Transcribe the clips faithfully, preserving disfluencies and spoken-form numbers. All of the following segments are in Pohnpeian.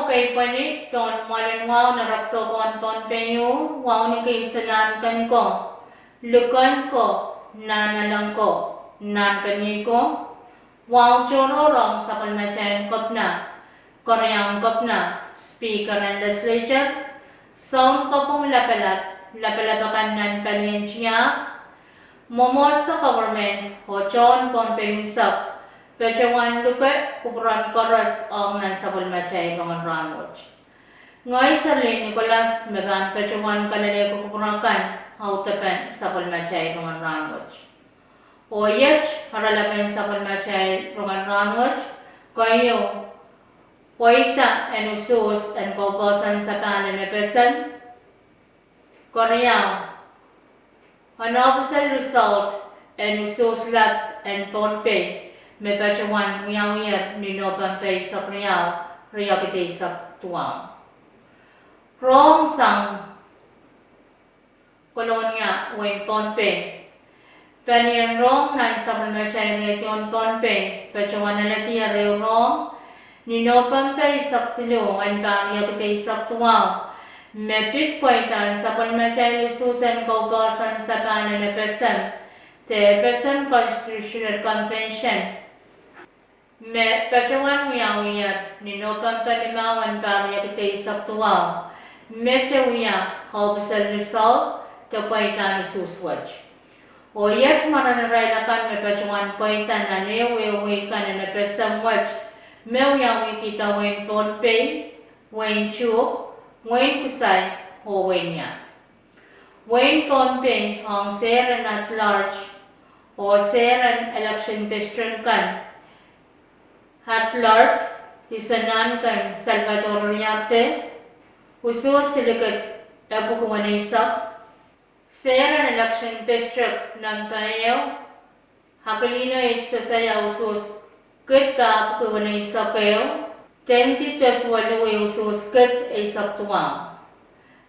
Kei pweni pohn mwoalen wahu nan rek soukohn Pohnpei, wauneki solahr kan ko, likan ko, nan aleng ko, nan keniei ko, wahu tohrohr ong sapwellimatail kepina, keriaun kepina, speaker en legislature, sounkopwung lapalap, lapalap akan nan palien tiahk, mwomwohdiso, government, oh tohn Pohnpei unsek, patohwan luke kupwuren koaros ong nan sapwellimatail rongen rahnwet. Ngehi Serlin Nicholas me pahn patohwan kalelehki kupwur akan audepen sapwellimatail rongen rahnwet. Oh iet oaralapen sapwellimatail rongen rahnwet: keieu, pweida en usuhs en koupohson sapahl en FSM; keriau, unofficial result en usuhs lap en Pohnpei me patohwan wiawiher ni Nopempe eisek riau, riekid eisek duwau. Rohng sang Kolonia, wehin Pohnpei. Palien rohng nan sapwellimatail radio en Pohnpei patohwan aledier ehu rohng ni Nopempe eisek siluh en pahr riekid eisek duwau, me pid pweida en sapwellimatail usuhs en koupohson sapahl en FSM, de FSM Constitutional Convention, me patohwan wiawiher ni Nopempe limau en pahr riekid eisek duwau, mete wia official result de pweida en usuhs wet. Oh iet mwaren irail akan me patohwan pweida nan ehu wehi kan en FSM wet, me wiawihkihda wehin Pohnpei, wehin Chuuk, wehin Kusai, oh wehin Iap. Wehin Pohnpei ong sehr en at large oh sehr en election district kan at large, Iso Nahnken Salvatore Riarte, usuhs silikid epwiki weneisek. Sehr en election district nempe ehu, Aquilino H. Josiah, usuhs kid pahpwiki weneisek ehu, Tendi Teswolui, usuhs kid eisek duwau.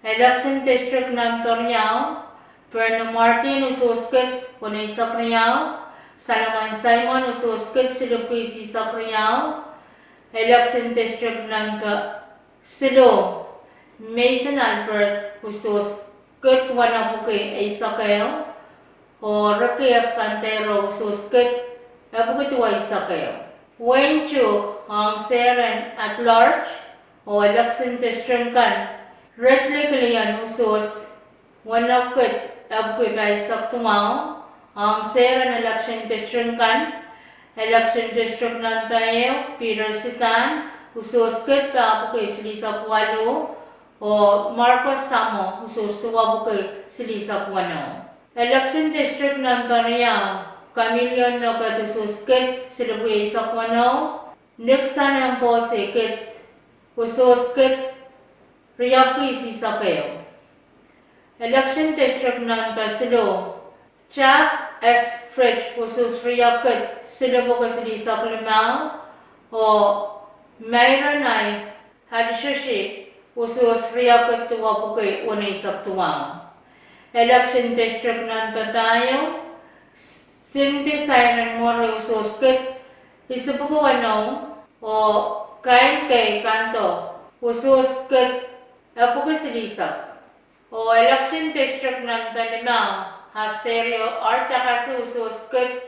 Election district nempe riau, Berno Martin, usuhs kid weneisek riau, Solomon Simon, usuhs kid silipwiki isihsek riau. Election district nempe siluh, Mason Albert, usuhs kid wenepwiki eisek ehu, oh Ricky F. Cantero, usuhs kid epwiki duweisek ehu. Wehin Chuuk ong sehr en at large oh election district kan, Redley Killion, usuhs wenepwiki epwiki pahisek duwau, ong sehr en election district kan, election district nempe ehu, Peter Sitan, usuhs kid pahpwiki silihsek waluh, oh Marcos Samo, usuhs duwepwiki silihsek weneu. Election district nempe riau, Camillion Noket, usuhs kid silipwiki eisek weneu, Nixon M. Bosi, kid, usuhs kid riepwiki isihsek ehu. Election district nempe siluh, Jack S. Fritsch, usuhs riekid silipwiki silihsek limau, oh Myron I. Hatshishi, usuhs riekid duwepwiki weneisek duwau. Election district nempe pahieu, Cindy Siren Mori, usuhs kid isipwiki weneu, oh Kane K. Kanto, usuhs kid epwiki silihsek. Oh election district nempe limau, Asterio R. Takasi, usuhs kid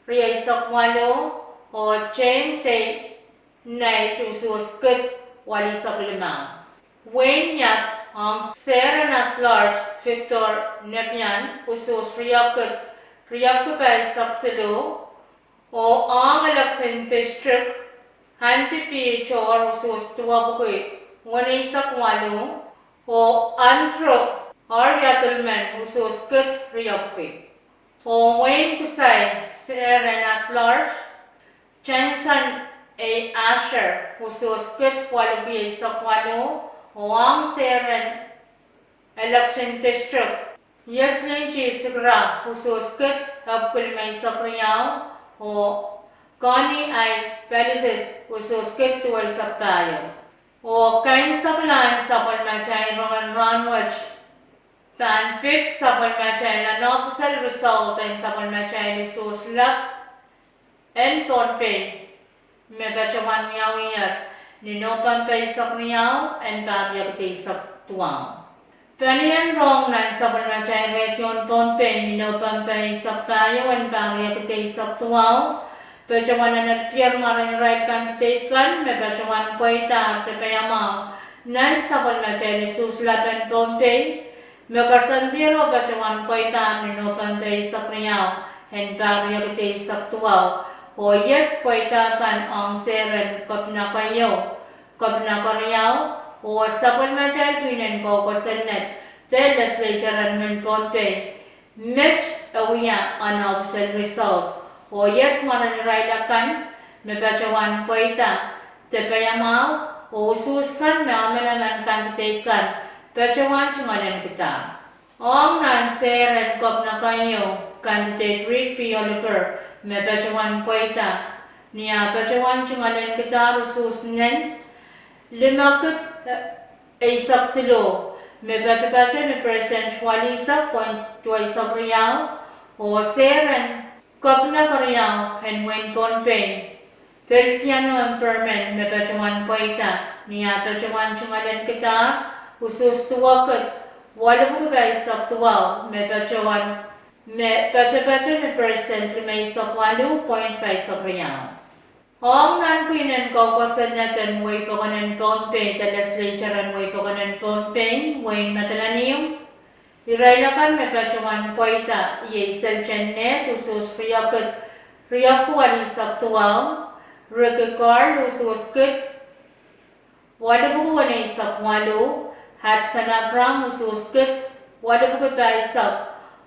rieisek waluh, oh James A. Nait, usuhs kid welisek limau. Wehin Iap ong sehr en at large, Victor Nebian, usuhs riekid riepwiki pahisek siluh, oh ong election district, Andy P. Tohr, usuhs duwepwiki weneisek waluh, oh Andrew R. Yadelman, usuhs kid riepwiki. Oh wehin Kusai, sehr en at large, Johnson A. Asher, usuhs kid waluhwei eisek waluh, oh ong sehr en election district, Yeslin G. Sikra, usuhs kid epwiki limeisek riau, oh Connie I. Pelisis, usuhs kid duweisek pahieu. Oh kaimwiseklahn sapwellimatail rongen rahnwet pahn pid sapwellimatail unofficial result en sapwellimatail usuhs lap en Pohnpei me patohwan wiawiher Ni Nopempe eisek riau en pahr riekid eisek duwau. Pelien rong nan sapwellimatail redio en Pohnpei ni Nopempe eisek pahieu en pahr riekid eisek duwau, patohwan en ekdier mwaren irail candidate kan me patohwan pweida ar depeiamwahu nan sapwellimatail usuhs lap en Pohnpei, me koasoandier oh patohwan pweida ni Nopempe eisek riau en pahr riekid eisek duwau, oh iet pweida kan ong sehr en Kepina keieu, Kepina keriau, oh sapwellimatail pwihn en kou kosonned de legislature en wehin Pohnpei, met e wia official result, oh iet mwaren irail akan me patohwan pweida depeiamwahu, oh usuhs kan me emenemen candidate kan patohwan tungoalenkidahr. Ong nan sehr en Kepina keieu, candidate Rick P. Oliver me patohwan pweida, ni ah patohwan tungoalenkidahr usuhs nen limakid eisek siluh, me patopato ni percent waluh eisek point duweisek riau, oh sehr en Kepina keriau en wehin Pohnpei, Feliciano M. Perman me patohwan pweida, ni ah patohwan tungoalenkidahr usuhs duwekid waluhpwuki pahisek duwau, me patopato ni percent limeisek waluh point pahisek riau. Ong nan pwihn en kou kosonned en wehi pokon en Pohnpei de legislature en wehi pokon en Pohnpei, wehin Madolenihmw, irail akan me patohwan pweida iei Selten Ned usuhs riekid riepwuki waluh eisek duwau, Ricky Carl usuhs kid waluhpwuki weneisek waluh, Hudson Abraham usuhs kid waluhpwuki pahisek,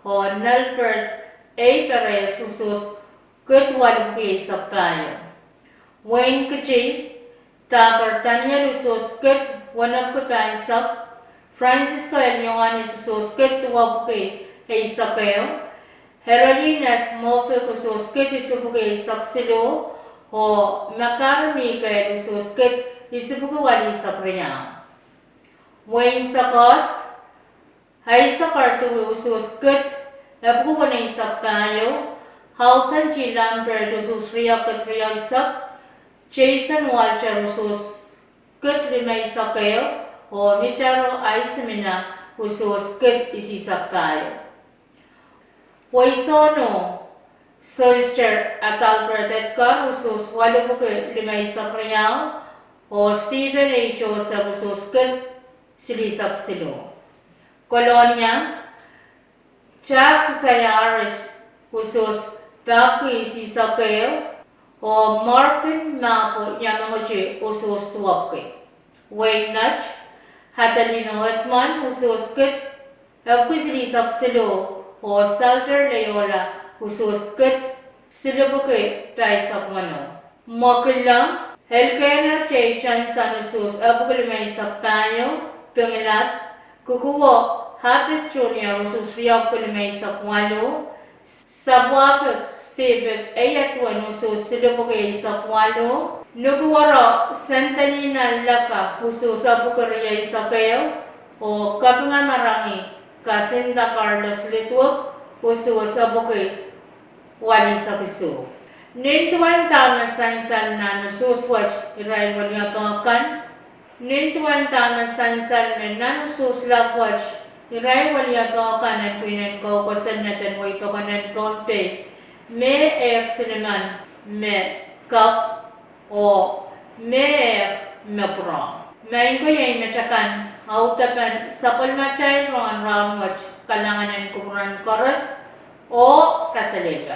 oh Nelbert A. Perez usuhs kid waluhpwuki eisek pahieu. Wehin Kiti, Thaker Daniel usuhs kid wenepwuki pahisek, Francisco L. Ioanis usuhs kid duwepwuki eisek ehu, Herolines Mofik usuhs kid isipwuki eisek siluh, oh Makar Mikael usuhs kid isipwuki waluh eisek riau. Wehin Sacoas, Isaac R. Dewey usuhs kid epwuki weneisek pahieu, Hausen T. Lambert usuhs riekid rieisek, Jason Walter usuhs kid limeisek ehu, oh Mitaro Aisimina usuhs kid isihsek pahieu. Wehi Sohno, Solsister Adalbert Edgar usuhs waluhpwuki limeisek riau, oh Stephen A. Joseph usuhs kid silihsek siluh. Kolonia, Jack Susaia Harris usuhs pahpwiki isihsek ehu, oh Marvin Mapwo Yamaguchi usuhs duwepwuki. Wehin Nett, Adelino Edmond usuhs kid epwuki silihsek siluh, oh Salter Leola usuhs kid silipwuki pahisek weneu. Mwakilong, Elkena J. Johnson usuhs epwuki limeisek pahieu, Pingelap, Kukuwo Harris Junior usuhs riepwuki limeisek waluh, Sapwapik Stephen A. Edwin usuhs silipwuki eisek waluh, Nukuoro Sentalina Laka usuhs epwuki rieisek ehu, oh Kapinga Marangi Kasinda Carlos Ludwig usuhs epwuki waluhsek isuh. Nin duwen dahme sansal nan usuhs wet irail weliepe kan, nin duwen dahme sansal me nan usuhs lap wet irail weliepe kan en pwihn en kou kosonned en wehi pokon en Pohnpei, me ehk silimen me kak oh me ehk me pwurehng. Maing ko, iei metakan audepen sapwellimatail rongen rahn wet. Kalahngan en kupwuren koaros oh kasalepe.